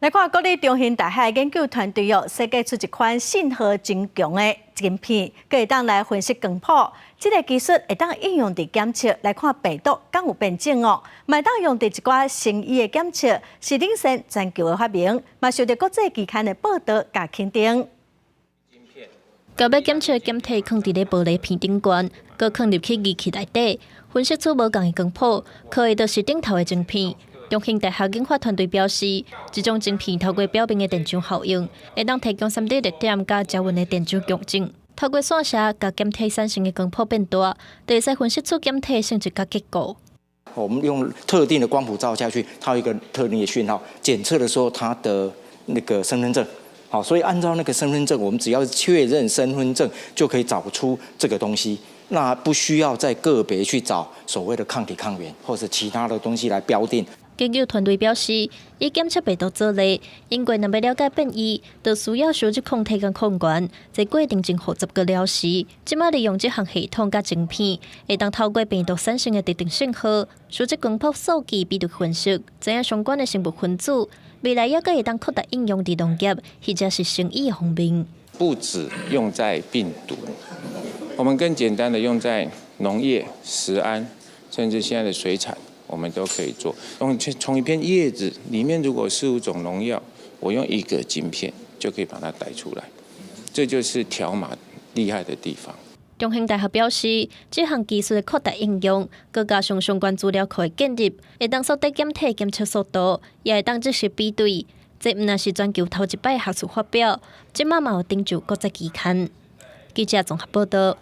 來看國立中興大學研究團隊哦，設計出一款信號真強的晶片，閣會當來分析光譜。這個技術會當應用佇檢測來看病毒敢有變種哦，嘛會當用佇一寡生醫的檢測，是領先全球的發明，嘛受著國際期刊的報導佮肯定。共欲檢測檢體囥佇咧玻璃片頂懸，閣囥入去儀器內底，分析出無仝的光譜，靠的就是頂頭的晶片。中興大學研發團隊表示，這種晶片透過表面的電場效應，會當提供3D 熱點佮焦溫的電場共振，透過散射共檢體產生的光譜變大，就會使分析出檢體性質佮結構。我們用特定的光譜照下去，它有一個特定的訊號，檢測的時候它的那個身份證。好，所以按照那個身份證，我們只要確認身份證，就可以找出這個東西。那不需要再個別去找所謂的抗體抗原或者其他的東西來標定。研究團隊表示，以檢測病毒做例，因為若欲了解變異，就需要收集抗體佮抗原，這過程真複雜閣耗時。這馬利用這項系統佮晶片，會當透過病毒產生的特定信號，收集光譜數據比對分析，知影相關的生物分子，未來猶閣會當擴大應用佇農業或者是生醫方面。不止用在病毒，我們更簡單的用在農業、食安，甚至現在的水產。我們都可以做。從一片葉子裡面，如果四五種農藥，我用一個晶片就可以把它帶出來。這就是條碼厲害的地方。中興大學表示，這項技術的擴大應用，閣加上相關資料庫的建立，會當縮短檢體檢測速度，也會當即時比對。這毋但是全球頭一擺學術發表，這馬嘛有登上國際期刊。記者綜合報導。